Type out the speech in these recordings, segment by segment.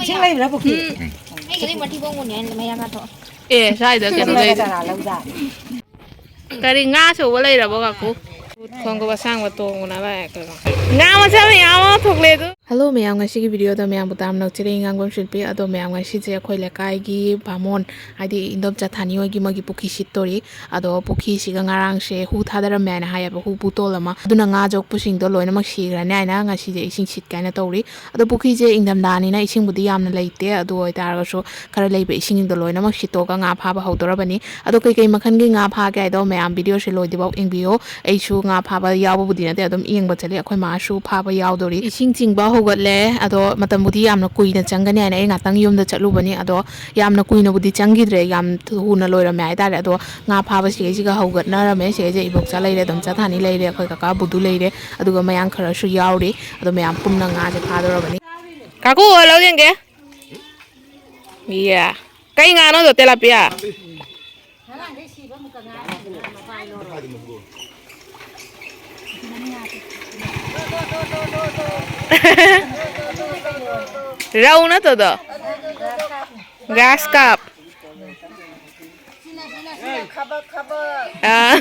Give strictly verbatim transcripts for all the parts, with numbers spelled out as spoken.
ꯏꯁꯤꯡ ꯂꯩꯕ꯭ꯔꯥ ꯄꯨꯈ꯭ꯔꯤ? ꯑꯩꯒꯤꯗꯤ ꯃꯊꯤꯕꯣꯡ ꯃꯨꯟꯅꯦ ꯃꯌꯥꯝ ꯅꯥꯊꯣꯛ꯫ ꯑꯦ, ꯁ꯭ꯋꯥꯏꯗ ꯀꯩꯅꯣ ꯂꯩꯔꯦ꯫ ꯆꯔꯥ ꯂꯧꯖꯥꯠꯅꯤ꯫ ꯀꯔꯤ ꯉꯥ ꯑꯆꯧꯕ ꯂꯩꯔꯕꯣ, ꯀꯥꯀꯨ? ꯈꯣꯡꯎꯞ ꯑꯁꯥꯡꯕ ꯇꯣꯡꯉꯨꯅꯕ ꯍꯥꯏ ꯑꯩꯈꯣꯏ꯫ ꯉꯥ ꯃꯆꯥ ꯃꯌꯥꯝ ꯑꯃ ꯊꯣꯛꯂꯦ ꯑꯗꯨ꯫ ꯍꯜꯂꯣ ꯃꯌꯥꯝ, ꯉꯁꯤꯒꯤ ꯚꯤꯗꯤꯑꯣꯗ ꯃꯌꯥꯝꯕꯨ ꯇꯔꯥꯝꯅ ꯑꯣꯛꯆꯔꯤ, ꯉꯥꯡꯕꯝ ꯁꯤꯜꯄꯤ꯫ ꯑꯗꯣ ꯃꯌꯥꯝ, ꯉꯁꯤꯁꯦ ꯑꯩꯈꯣꯏ ꯂꯩꯀꯥꯏꯒꯤ ꯕꯥꯃꯣꯟ, ꯍꯥꯏꯗꯤ ꯏꯟꯗꯣꯝꯆꯥ ꯊꯥꯅꯤ ꯍꯣꯏꯒꯤ ꯃꯣꯏꯒꯤ ꯄꯨꯈ꯭ꯔꯤ ꯁꯤꯠꯇꯣꯔꯤ꯫ ꯑꯗꯣ ꯄꯨꯈ꯭ꯔꯤꯁꯤꯒ ꯉꯔꯥꯡꯁꯦ ꯍꯨ ꯊꯥꯗꯔꯝꯃꯦ ꯍꯥꯏꯅ ꯍꯥꯏꯌꯦꯕ, ꯍꯨ ꯄꯨꯇꯣꯜ ꯑꯃ꯫ ꯑꯗꯨꯅ ꯉꯥ ꯌꯣꯛꯄꯁꯤꯡꯗꯣ ꯂꯣꯏꯅꯃꯛ ꯁꯤꯈ꯭ꯔꯅꯤ ꯍꯥꯏꯅ ꯉꯁꯤꯁꯦ ꯏꯁꯤꯡ ꯁꯤꯠꯀꯦ ꯍꯥꯏꯅ ꯇꯧꯔꯤ꯫ ꯑꯗꯣ ꯄꯨꯈ꯭ꯔꯤꯁꯦ ꯏꯪꯊꯝꯊꯥꯅꯤꯅ ꯏꯁꯤꯡꯕꯨꯗꯤ ꯌꯥꯝꯅ ꯂꯩꯇꯦ, ꯑꯗꯨ ꯑꯣꯏꯇꯥꯔꯒꯁꯨ ꯈꯔ ꯂꯩꯕ ꯏꯁꯤꯡꯗꯣ ꯂꯣꯏꯅꯃꯛ ꯁꯤꯠꯇꯣꯛꯑꯒ ꯉꯥ ꯐꯥꯕ ꯍꯧꯗꯣꯔꯕꯅꯤ꯫ ꯑꯗꯣ ꯀꯩꯀꯩ ꯃꯈꯜꯒꯤ ꯉꯥ ꯐꯥꯒꯦ ꯍꯥꯏꯗꯣ ꯃꯌꯥꯝ ꯚꯤꯗꯤꯑꯣꯁꯦ ꯂꯣꯏꯗ꯭ꯔꯤꯐꯥꯎ ꯌꯦꯡꯕꯤꯌꯣ꯫ ꯑꯩꯁꯨ ꯉꯥ ꯐꯥꯕ ꯌꯥꯎꯕꯕꯨꯗꯤ ꯅꯠꯇꯦ, ꯑꯗꯨꯝ ꯌꯦꯡꯕ ꯆꯠꯂꯤ꯫ ꯑꯩꯈꯣꯏ ꯃꯥꯁꯨ ꯐꯥꯕ ꯌꯥꯎꯗꯣꯔꯤ꯫ ꯏꯁꯤꯡ ꯆꯤꯡꯕ ꯍꯧꯒꯠꯂꯦ, ꯑꯗꯣ ꯃꯇꯝꯕꯨꯗꯤ ꯌꯥꯝꯅ ꯀꯨꯏꯅ ꯆꯪꯒꯅꯤ ꯍꯥꯏꯅ ꯑꯩ ꯉꯥꯛꯇꯪ ꯌꯨꯝꯗ ꯆꯠꯂꯨꯕꯅꯤ꯫ ꯑꯗꯣ ꯌꯥꯝꯅ ꯀꯨꯏꯅꯕꯨꯗꯤ ꯆꯪꯈꯤꯗ꯭ꯔꯦ, ꯌꯥꯝ ꯊꯨꯅ ꯂꯣꯏꯔꯝꯃꯦ ꯍꯥꯏꯇꯥꯔꯦ꯫ ꯑꯗꯣ ꯉꯥ ꯐꯥꯕ ꯁꯤꯈꯩꯁꯤꯒ ꯍꯧꯒꯠꯅꯔꯝꯃꯦ꯫ ꯁꯤꯈꯩꯁꯦ ꯏꯕꯣꯛꯆꯥ ꯂꯩꯔꯦ, ꯑꯗꯨꯝ ꯆꯥꯊꯥꯅꯤ ꯂꯩꯔꯦ, ꯑꯩꯈꯣꯏ ꯀꯀꯥ ꯕꯨꯗꯨ ꯂꯩꯔꯦ, ꯑꯗꯨꯒ ꯃꯌꯥꯡ ꯈꯔꯁꯨ ꯌꯥꯎꯔꯤ꯫ ꯑꯗꯣ ꯃꯌꯥꯝ ꯄꯨꯟꯅ ꯉꯥꯁꯦ ꯐꯥꯗꯧꯔꯕꯅꯤ꯫ ꯀꯥꯀꯨ, ꯂꯧ ꯌꯦꯡꯒꯦ꯫ ꯏꯌꯥ꯫ ꯀꯩ ꯉꯥꯅꯣꯗꯣ, ꯇꯦꯂꯥꯄꯤꯌꯥ? ꯔꯧ ꯅꯠꯇ꯭ꯔꯣꯗꯣ? ꯒ꯭ꯔꯥꯁ ꯀꯥꯞ꯫ ꯑꯥ꯫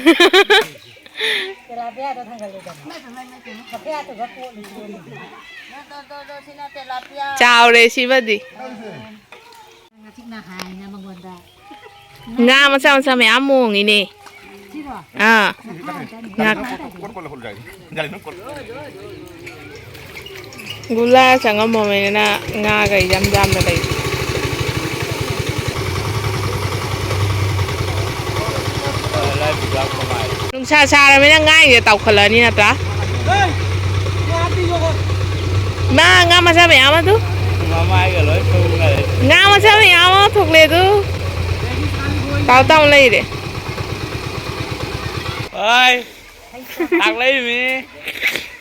ꯆꯥꯎꯔꯦ ꯁꯤꯃꯗꯤ꯫ ꯉꯥ ꯃꯆꯥ ꯃꯆꯥ ꯃꯌꯥꯝ ꯃꯣꯡꯉꯤꯅꯦ꯫ ꯑꯥ꯫ ꯉꯥ-, ꯒꯨꯂꯥ ꯆꯪꯉꯝꯃꯕꯅꯤꯅ ꯉꯥꯒ ꯏꯔꯝ ꯌꯥꯝꯅ ꯂꯩ꯫ ꯅꯨꯡꯁꯥ ꯁꯥꯔꯕꯅꯤꯅ ꯉꯥ ꯏꯁꯦ ꯇꯥꯎꯈꯠꯂꯛꯑꯅꯤ ꯅꯠꯇ꯭ꯔꯥ? ꯃꯥ ꯉꯥ ꯃꯆꯥ ꯃꯌꯥꯝ ꯑꯗꯨ꯫ ꯃꯃꯥꯏꯒ ꯂꯣꯏ ꯄꯨꯝꯈꯔꯦ꯫ ꯉꯥ ꯃꯆꯥ ꯃꯌꯥꯝ ꯑꯃ ꯊꯣꯛꯂꯦ ꯑꯗꯨ꯫ ꯇꯥꯎ ꯇꯥꯎ ꯂꯩꯔꯦ꯫ ꯍꯣꯏ꯫ ꯇꯥꯛꯂꯛꯏꯃꯤ꯫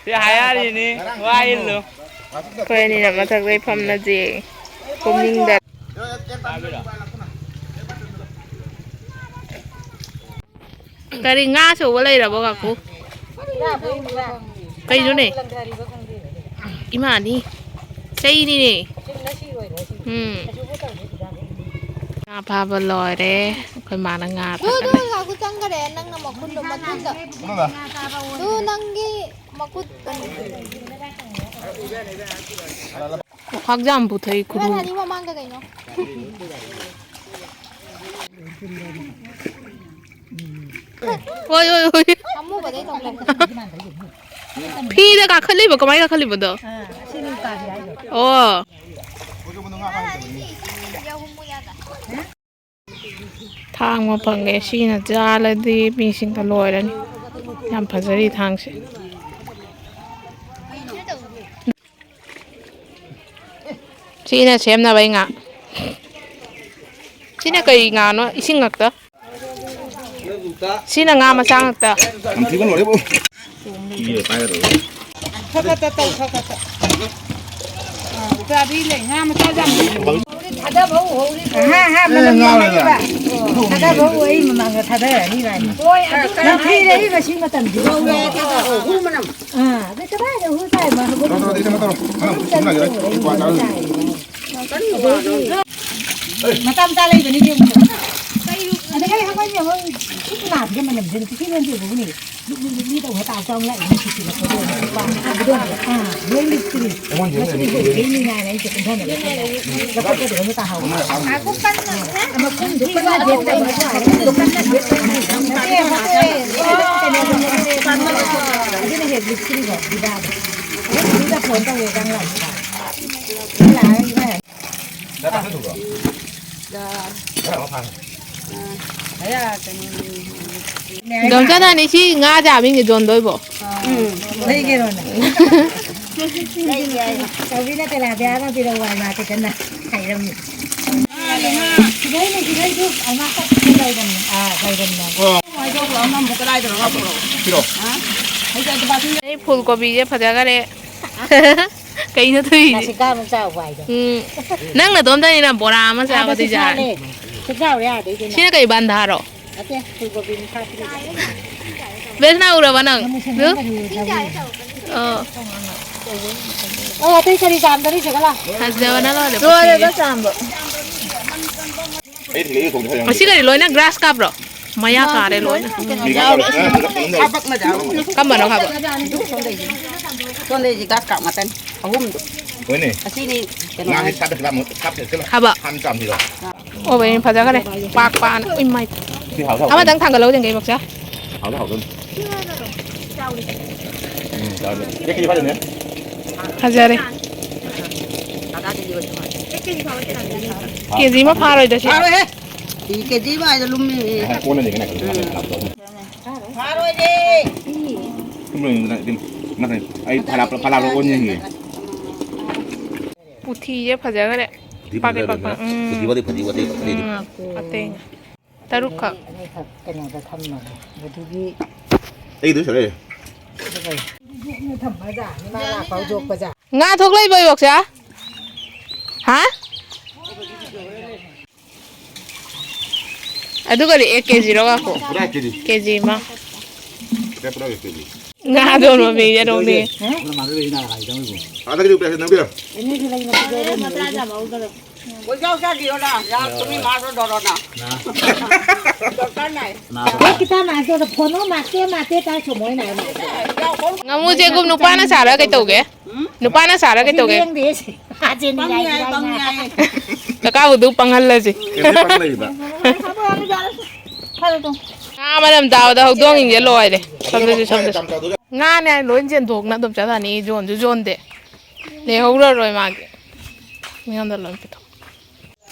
ꯁꯤ ꯍꯥꯏꯔꯤꯅꯤ꯫ ꯋꯥ ꯏꯜꯂꯨ꯫ ꯑꯩꯈꯣꯏ ꯑꯅꯤꯅ ꯃꯊꯛꯇꯩ ꯐꯝꯅꯁꯦ꯫ ꯀꯨꯝꯅꯤꯡꯗ꯫ ꯀꯔꯤ ꯉꯥ ꯑꯆꯧꯕ ꯂꯩꯔꯕꯣ, ꯀꯥꯀꯨ? ꯀꯩꯅꯣꯅꯦ? ꯏꯃꯥꯅꯤ꯫ ꯆꯩꯅꯤꯅꯦ꯫ ꯎꯝ꯫ ꯉꯥ ꯐꯥꯕ ꯂꯣꯏꯔꯦ꯫ ꯑꯩꯈꯣꯏ ꯃꯥꯅ ꯉꯥ ꯊꯥꯒꯠꯂꯦ꯫ ꯉꯥꯏꯈꯣ, ꯆꯪꯈꯔꯦ꯫ ꯅꯪꯅ ꯃꯈꯨꯟꯗꯣ ꯃꯊꯨꯟꯗ꯫ ꯀꯅꯥꯅ? ꯑꯗꯨ ꯅꯪꯒꯤ ꯃꯈꯨꯠ꯫ ꯈꯥꯛꯖꯥꯝ ꯄꯨꯊꯣꯛꯏ ꯈꯨꯔꯨ꯫ ꯏꯕꯥꯅꯤ ꯃꯃꯥꯡꯗ ꯀꯩꯅꯣ? ꯍꯣꯏ, ꯍꯣꯏ, ꯍꯣꯏ꯫ ꯑꯃꯨꯕꯗꯩ ꯇꯧ ꯂꯩ꯫ ꯐꯤꯗ ꯀꯥꯈꯠꯂꯤꯕ, ꯀꯃꯥꯏ ꯀꯥꯈꯠꯂꯤꯕꯗꯣ? ꯑꯥ, ꯁꯤꯅꯤ ꯀꯥꯕꯤ ꯍꯥꯏꯗꯣ꯫ ꯑꯣ꯫ ꯊꯥꯡ ꯑꯃ ꯐꯪꯉꯦ꯫ ꯁꯤꯅ ꯆꯥꯜꯂꯗꯤ ꯃꯤꯁꯤꯡꯗ ꯂꯣꯏꯔꯅꯤ꯫ ꯌꯥꯝ ꯐꯖꯔꯤ ꯊꯥꯡꯁꯦ꯫ ꯁꯤꯅ ꯁꯦꯝꯅꯕ ꯉꯥ꯫ ꯁꯤꯅ ꯀꯔꯤ ꯉꯥꯅꯣ? ꯏꯁꯤꯡ ꯉꯥꯛꯇ꯫ ꯁꯤꯅ ꯉꯥ ꯃꯆꯥ ꯉꯥꯛꯇ꯫ ꯌꯥꯝ ꯊꯤꯕ ꯂꯣꯏꯔꯦꯕꯨ꯫ ꯈꯔ ꯈꯔ ꯇꯧ, ꯈꯔ ꯈꯔ ꯇꯧ꯫ ꯑꯥ, ꯎꯀꯥꯕꯤ ꯂꯩ, ꯉꯥ ꯃꯆꯥ ꯌꯥꯝ ꯂꯩ꯫ ꯊꯥꯗꯕ ꯍꯧ-, ꯍꯧꯔꯤ꯫ ꯍꯥ, ꯍꯥ, ꯑꯦ, ꯃꯅꯝ ꯉꯥ ꯌꯥꯝ ꯑꯣꯏꯔꯦ꯫ ꯂꯩꯕ꯫ ꯊꯥꯗꯕ ꯍꯧ-, ꯑꯩ ꯃꯃꯥꯡꯗ ꯊꯥꯗꯔꯅꯤ ꯏꯕꯥꯅꯤ꯫ ꯍꯣꯏ, ꯑꯗꯨ ꯅꯝꯊꯤꯔꯦ ꯏꯕ ꯁꯤ ꯃꯇꯝꯁꯤꯗ꯫ ꯍꯨ ꯃꯅꯝ꯫ ꯑꯥ, ꯑꯗꯩ ꯀꯗꯥꯏꯗ ꯍꯨ ꯇꯥꯏ ꯃꯥ ꯍꯧꯒꯠꯂꯤ꯫ ꯇꯧꯔꯣ, ꯇꯧꯔꯣ, ꯏꯆꯦ, ꯇꯧꯔꯣ, ꯇꯧꯔꯣ꯫ ꯑꯉꯥꯡ ꯁꯨꯝ ꯂꯥꯛꯑꯦ, ꯑꯩ ꯀ꯭ꯋꯥ ꯆꯥꯔꯨꯒꯦ꯫ ꯃꯆꯥ ꯃꯆꯥ ꯂꯩꯕꯅꯤ ꯌꯦꯡꯉꯨ꯫ ꯑꯗ ꯀꯩ ꯍꯪꯉꯣꯏ ꯌꯦꯡꯉꯣ꯫ ꯁꯤ ꯀꯅꯥꯁꯤꯒ ꯃꯅꯝꯁꯤꯅ ꯄꯨꯈ꯭ꯔꯤ ꯂꯣꯟꯗ꯭ꯔꯤꯕꯒꯨꯅꯦ꯫ ꯂꯨꯞꯂꯤ ꯂꯨꯞꯂꯤ ꯇꯧꯕ ꯇꯥ ꯆꯥꯎ ꯂꯥꯛꯏ ꯃꯁꯤꯁꯤꯒ꯫ ꯑꯥ, ꯂꯣꯏ ꯂꯤꯠꯇ꯭ꯔꯤ꯫ ꯃꯁꯤꯗꯤ ꯍꯣꯏ ꯂꯩꯅꯤ ꯍꯥꯏꯅ ꯑꯩꯁꯦ ꯀꯨꯝꯊꯅꯕ ꯂꯧꯈꯠꯄꯗ ꯑꯃ ꯇꯥꯍꯧꯋꯦ꯫ ꯃꯈꯨꯝꯗꯨ ꯀꯟꯅ ꯌꯦꯠꯇꯕ꯫ ꯃꯈꯨꯝꯗꯨ ꯀꯟꯅ ꯌꯦꯠꯇꯕ꯫ ꯑꯗꯨꯅ ꯍꯦꯛ ꯂꯤꯠꯇ꯭ꯔꯤꯕꯣ, ꯗꯤꯗꯥꯗꯣ꯫ ꯑꯗꯨꯗ ꯐꯣꯟ ꯇꯧꯋꯦ, ꯆꯪ ꯂꯥꯛꯄ꯫ ꯂꯥꯛꯑꯒ ꯏꯃꯥ ꯏꯗꯣꯝꯆꯥ, ꯅꯍꯥꯟ ꯁꯤ ꯉꯥ ꯆꯥꯕꯤꯁꯦ ꯌꯣꯟꯗꯣꯏꯕꯣ? ꯎꯝ, ꯂꯩꯒꯦꯔꯣꯅꯦ? ꯂꯩꯒꯦ ꯍꯥꯏꯅ꯫ ꯆꯥꯎꯕꯤꯅ ꯇꯦꯂꯥꯄꯤꯌꯥ ꯑꯃ ꯄꯤꯔꯛꯎ ꯍꯥꯏ, ꯃꯥ ꯀꯩꯊꯦꯜꯗ ꯍꯥꯏꯔꯝꯃꯤ꯫ ꯁꯤꯗꯩꯅꯦ, ꯁꯤꯗꯩꯁꯨ ꯑꯃ ꯀꯛꯄ ꯂꯩꯕꯅꯦ꯫ ꯑꯥ, ꯂꯩꯕꯅꯦ꯫ ꯑꯣ꯫ ꯍꯥꯏꯗꯣꯛꯈ꯭ꯔꯣ, ꯑꯃꯃꯨꯛ ꯀꯗꯥꯏꯗꯅꯣ ꯉꯥꯛꯈ꯭ꯔꯣ꯫ ꯄꯤꯔꯣ꯫ ꯍꯥ? ꯑꯩ ꯐꯨꯜ ꯀꯣꯕꯤꯁꯦ ꯐꯖꯈꯔꯦ꯫ ꯀꯩꯅꯣ ꯊꯣꯛꯏꯁꯦ? ꯅꯥꯁꯤꯀꯥꯃꯨꯛ ꯆꯥꯎꯕ ꯍꯥꯏꯗꯣ꯫ ꯎꯝ꯫ ꯅꯪ ꯅꯇꯣꯝꯇꯅꯤꯅ ꯕꯣꯔꯥ ꯑꯃ ꯑꯥꯗꯁꯨ ꯆꯥꯕꯗꯤ ꯌꯥꯔꯦ꯫ ꯁꯥꯠꯂꯦ꯫ ꯁꯨꯛ ꯆꯥꯎꯔꯦ ꯑꯥꯗꯩꯗꯨꯅ꯫ ꯁꯤꯅ ꯀꯩ ꯕꯟꯗꯥꯔꯣ? ꯅꯠꯇꯦ, ꯐꯨꯜ ꯀꯣꯕꯤꯅꯤ ꯁꯥꯠꯇ꯭ꯔꯤꯁꯦ꯫ ꯕꯦꯁꯅꯥ ꯎꯔꯕ ꯅꯪ? ꯃꯃꯨ ꯁꯦꯝꯕ ꯑꯗꯨ? ꯀꯔꯤ ꯑꯣꯏ ꯆꯥꯕ? ꯑꯣ꯫ ꯑꯣ, ꯑꯇꯩ ꯀꯔꯤ ꯆꯥꯝꯗꯔꯤ ꯆꯦꯒꯂꯥ? ꯐꯖꯕꯅ ꯂꯣꯏꯔꯦ, ꯂꯣꯏꯔꯦꯗ ꯄꯨꯈ꯭ꯔꯤꯁꯦ꯫ ꯆꯥꯝꯕ꯫ ꯑꯁꯤ ꯀꯔꯤ ꯂꯣꯏꯅ grass carp ꯔꯣ? ꯃꯌꯥ ꯀꯥꯔꯦ ꯂꯣꯏꯅ꯫ ꯀꯩꯅꯣ ꯌꯥꯎꯔꯦ꯫ ꯀꯝꯕꯅꯣ ꯈꯥꯕ? ꯁꯣꯝꯗꯩꯁꯦ꯫ ꯁꯣꯝꯗꯩꯁꯦ grass carp ꯉꯥꯛꯇꯅꯤ꯫ ꯑꯍꯨꯝꯗꯣ꯫ ꯍꯣꯏꯅꯦ꯫ ꯑꯁꯤꯗꯤ ꯀꯩꯅꯣ ꯉꯥꯁꯦ ꯍꯥꯏ꯫ ꯁꯥꯠꯇ ꯈꯤꯇꯪ ꯑꯃꯨꯛ ꯁꯥꯠꯇ ꯈꯤꯇꯪ ꯈꯥꯕ꯫ ꯍꯥꯟꯅ ꯆꯥꯝꯁꯤꯔꯣ? ꯑꯣ, ꯕꯦꯝ, ꯐꯖꯈ꯭ꯔꯦ꯫ ꯄꯥꯛ ꯄꯥꯛꯅ꯫ ꯏꯃꯥꯏ꯫ ꯁꯤ ꯍꯥꯎꯗꯤ ꯍꯥꯎꯗꯣꯏꯅꯤ꯫ ꯑꯃꯇꯪ ꯊꯥꯡꯒꯠꯍꯧꯗꯦ, ꯏꯕꯣꯛꯁꯦ꯫ ꯍꯥꯎꯗꯤ ꯍꯥꯎꯗꯣꯏꯅꯤ꯫ ꯎꯝ, ꯆꯥꯎꯔꯦ꯫ ꯁꯤ ꯀꯦꯖꯤ ꯐꯥꯗꯣꯏꯅꯦ꯫ ꯐꯖꯔꯦ꯫ ꯀꯦꯖꯤ ꯑꯃ ꯐꯥꯔꯣꯏꯗ ꯁꯤ꯫ ꯐꯥꯔꯣꯏꯍꯦ꯫ ꯁꯤ ꯀꯦꯖꯤ ꯑꯃ ꯍꯥꯏꯗ ꯂꯨꯝꯃꯤ꯫ ꯑꯣꯟꯅꯅꯤ ꯀꯩꯅꯣ꯫ ꯐꯥꯔꯣꯏꯌꯦ꯫ ꯁꯨꯝ ꯂꯣꯏꯅꯤꯡꯗꯅ ꯑꯗꯨꯝ ꯉꯁꯥꯏ ꯑꯩ ꯐꯂꯥ-, ꯐꯂꯥ-, ꯐꯂꯥ ꯑꯣꯟ ꯌꯦꯡꯉꯤꯌꯦ꯫ ꯄꯨꯊꯤꯁꯦ ꯐꯖꯈ꯭ꯔꯦ꯫ ꯄꯥꯛꯑꯦ, ꯄꯥꯛꯄ꯫ ꯎꯝ꯫ ꯄꯨꯊꯤ ꯋꯥꯗꯤ ꯐꯗꯤ ꯋꯥꯗꯤ ꯐꯗꯤ꯫ ꯎꯝ, ꯑꯇꯩꯅ꯫ ꯇꯔꯨꯛꯈꯛ꯫ ꯑꯅꯤꯈꯛ ꯀꯩꯅꯣꯗ ꯊꯝꯃꯒꯦ꯫ ꯑꯗꯨꯗꯤ ꯑꯩꯗꯨ ꯁꯔꯦ꯫ ꯑꯗꯨꯒ ꯊꯝꯃꯖꯥꯠꯅꯤ꯫ ꯃꯥ ꯂꯥꯛꯄ ꯍꯧꯗꯣꯛꯄꯖꯥ꯫ ꯉꯥ ꯊꯣꯛꯂꯛꯏꯕ ꯌꯣꯛꯁꯦ? ꯍꯥ? ꯑꯗꯨꯒꯗꯤ ꯑꯦ ꯀꯦꯖꯤꯔꯣ ꯉꯥꯏꯈꯣ꯫ ꯄꯨꯔꯥ ꯀꯦꯖꯤ꯫ ꯀꯦꯖꯤ ꯑꯃ꯫ ꯄꯨꯔꯥ ꯀꯦꯖꯤ꯫ ꯉꯥ ꯊꯣꯡꯕ ꯃꯤꯁꯦ ꯅꯣꯛꯅꯤꯡꯉꯦ꯫ ꯑꯗꯒꯤꯗꯤ ꯎꯄꯥꯏ ꯂꯩꯇꯦ ꯅꯪꯒꯤ꯫ ꯃꯆꯥ ꯌꯥꯝ ꯍꯧꯗ꯭ꯔꯦ꯫ ꯀꯣꯏꯆꯥꯎ ꯆꯥꯎ ꯗꯤꯌꯣꯅ, ꯌꯥ ꯇꯨꯃꯤ ꯃꯥꯔꯣ ꯗꯣꯔꯣꯅ꯫ ꯗꯣꯛꯇꯔ ꯅꯥꯏ꯫ ꯀꯣꯏ ꯈꯤꯇꯪ ꯃꯥꯁꯦ ꯐꯣꯟ ꯑꯃ ꯃꯥꯁꯦ ꯃꯥꯁꯦ ꯇꯥꯏ ꯁꯣꯃꯣꯏ ꯅꯥꯏ ꯃꯥꯁꯦ꯫ ꯉꯥꯃꯨꯁꯦ ꯀꯨꯝ ꯅꯨꯄꯥꯅ ꯁꯥꯔ ꯀꯩꯇꯧꯒꯦ? ꯅꯨꯄꯥꯅ ꯁꯥꯔ ꯀꯩꯇꯧꯒꯦ? ꯂꯦꯡꯗꯦ ꯁꯤ꯫ ꯃꯥꯁꯦ ꯅꯤꯡꯉꯥꯏ ꯄꯪꯉꯦ, ꯅꯤꯡꯉꯥꯏ꯫ ꯄꯪꯉꯦ꯫ ꯀꯀꯥꯕꯨ ꯑꯗꯨ ꯄꯪꯍꯜꯂꯁꯤ꯫ ꯀꯩꯅꯣ ꯄꯪ ꯂꯩꯔꯤꯕ? ꯉꯥ ꯃꯅꯝ ꯇꯥꯕꯗ ꯍꯧꯗꯣꯡꯁꯤꯡꯁꯦ ꯂꯣꯏꯔꯦ꯫ ꯁꯣꯝꯗꯁꯨ, ꯁꯣꯝꯗꯁꯨ꯫ ꯉꯥꯅꯦ ꯍꯥꯏ ꯂꯣꯏ ꯆꯦꯟꯊꯣꯛꯅ ꯑꯗꯨꯝ ꯆꯠꯂꯅꯤ꯫ ꯌꯣꯟꯁꯨ ꯌꯣꯟꯗꯦ꯫ ꯂꯩꯍꯧꯔꯔꯣꯏ ꯃꯥꯒꯤ꯫ ꯃꯤꯉꯣꯟꯗ ꯂꯣꯏ ꯄꯤꯊꯣꯛ꯫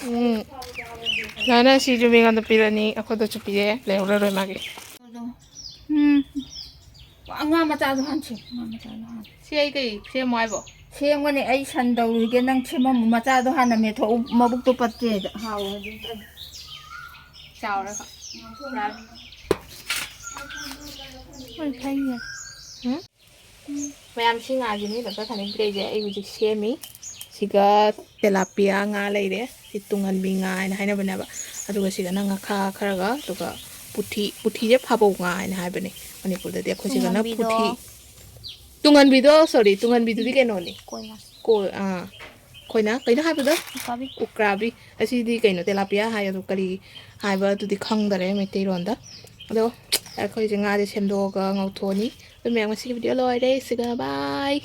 ꯎꯝ꯫ ꯅꯪꯅ ꯁꯤꯁꯨ ꯃꯤꯉꯣꯟꯗ ꯄꯤꯔꯅꯤ, ꯑꯩꯈꯣꯏꯗꯁꯨ ꯄꯤꯔꯦ, ꯂꯩꯍꯧꯔꯔꯣꯏ ꯃꯥꯒꯤ꯫ ꯎꯝ꯫ ꯉꯥ ꯃꯆꯥꯗꯣ ꯍꯥꯟꯁꯤ, ꯉꯥ ꯃꯆꯥꯗꯣ ꯍꯥꯟ꯫ ꯁꯤ ꯑꯩ ꯀꯩ ꯁꯦꯝꯃꯣ ꯍꯥꯏꯕꯣ? ꯁꯦꯝꯒꯅꯤ, ꯑꯩ ꯁꯟ ꯇꯧꯔꯨꯒꯦ, ꯅꯪ ꯁꯦꯝꯃꯝꯃꯨ, ꯃꯆꯥꯗꯣ ꯍꯥꯟꯅ ꯃꯦꯠꯊꯣꯛꯎ, ꯃꯕꯨꯛꯇꯣ ꯄꯠꯇꯦꯗ꯫ ꯍꯥꯎꯋꯦ ꯍꯧꯖꯤꯛ꯫ ꯆꯥꯎꯔꯦ꯫ ꯍꯣꯏ, ꯐꯩꯌꯦ꯫ ꯎꯝ? ꯃꯌꯥꯝ ꯁꯤ ꯉꯥꯁꯤꯅꯤ ꯂꯣꯏ ꯀꯛꯈ꯭ꯔꯅꯤ꯫ ꯂꯩꯁꯦ ꯑꯩ ꯍꯧꯖꯤꯛ ꯁꯦꯝꯃꯤ꯫ ꯁꯤꯒ ꯇꯦꯂꯥꯄꯤꯌꯥ ꯉꯥ ꯂꯩꯔꯦ꯫ ꯁꯤ ꯇꯨꯡꯍꯟꯕꯤ ꯉꯥ ꯍꯥꯏꯅ ꯍꯥꯏꯅꯕꯅꯦꯕ꯫ ꯑꯗꯨꯒ ꯁꯤꯒꯅ ꯉꯥꯈꯥ ꯈꯔꯒ, ꯑꯗꯨꯒ ꯄꯨꯊꯤ, ꯄꯨꯊꯤꯁꯦ ꯐꯥꯕꯧ ꯉꯥ ꯍꯥꯏꯅ ꯍꯥꯏꯕꯅꯦ ꯃꯅꯤꯄꯨꯔꯗꯗꯤ꯫ ꯑꯩꯈꯣꯏ ꯁꯤꯒꯅ ꯇꯨꯡꯍꯟꯕꯤꯗꯣ ꯄꯨꯊꯤ꯫ ꯇꯨꯡꯍꯟꯕꯤꯗꯣ, ꯁꯣꯔꯤ, ꯇꯨꯡꯍꯟꯕꯤꯗꯨꯗꯤ ꯀꯩꯅꯣꯅꯤ꯫ ꯀꯣꯏ ꯉꯥ꯫ ꯀꯣ ꯑꯥ ꯑꯩꯈꯣꯏꯅ ꯀꯩꯅꯣ ꯍꯥꯏꯕꯗꯣ? ꯎꯀꯥꯕꯤ꯫ ꯎꯀ꯭ꯔꯥꯕꯤ꯫ ꯑꯁꯤꯗꯤ ꯀꯩꯅꯣ, ꯇꯦꯂꯥꯄꯤꯌꯥ ꯍꯥꯏ, ꯑꯗꯨ ꯀꯔꯤ ꯍꯥꯏꯕ ꯑꯗꯨꯗꯤ ꯈꯪꯗꯔꯦ ꯃꯩꯇꯩꯔꯣꯟꯗ꯫ ꯑꯗꯣ ꯑꯩꯈꯣꯏꯁꯦ ꯉꯥꯁꯦ ꯁꯦꯝꯗꯣꯛꯑꯒ ꯉꯧꯊꯣꯛꯑꯅꯤ꯫ ꯑꯗꯨ ꯃꯌꯥꯝ, ꯉꯁꯤꯒꯤ ꯚꯤꯗꯤꯑꯣ ꯂꯣꯏꯔꯦ꯫ ꯁꯤꯒ ꯕꯥꯏ꯫